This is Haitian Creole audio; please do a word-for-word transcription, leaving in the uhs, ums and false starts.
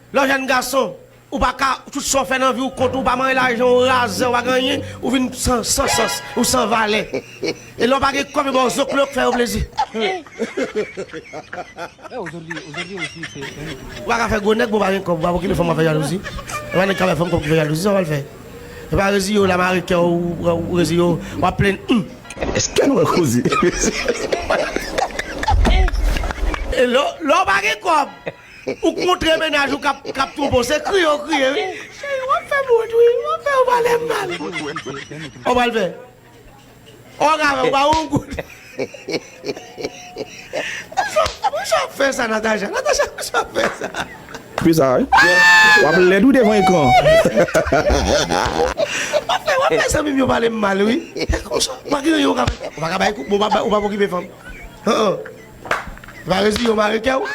Lè w jèn gason, ou pa ka, tout sa w fè nan vi w kont ou, ou pa manyen lajan, ou razè, ou pa gen anyen, ou vin san, san sans, ou san valè. E lè w pa gen kòb, e ba w zoklo k fè yo plezi. Ou pa ka fè gwo nèg, bon, ou pa gen kòb, ou pa okipe fanm w ap fè jalouzi. E pa nèg k ap fè fanm kòb ki fè jalouzi, sa w pral fè? E pa reziye w la, mare kè w, ou, ou reziye w, w ap plenn. Èske nou wè koze? E lè, lè w pa gen kòb, ou kontre mennaj ou k ap, k ap twonpe w, se kriye w kriye, wi. Cheri, w ap fè m wont, wi. W ap fè yo pale m mal. Ou pral fè. Ou ka fè, ou pa yon goud. Poukisa w ap fè sa, Natacha? Natacha, poukisa w ap fè sa? Pi sa, wi. W ap lèd wi devan ekran. W ap fè, w ap fè zanmi m yo pale m mal, wi. Konsa, w pa gen anyen w ka fè. Ou pa ka bay kou, ou pa, ou pa okipe fanm. Hein, hein. Ou pa reziye w, mare kè w.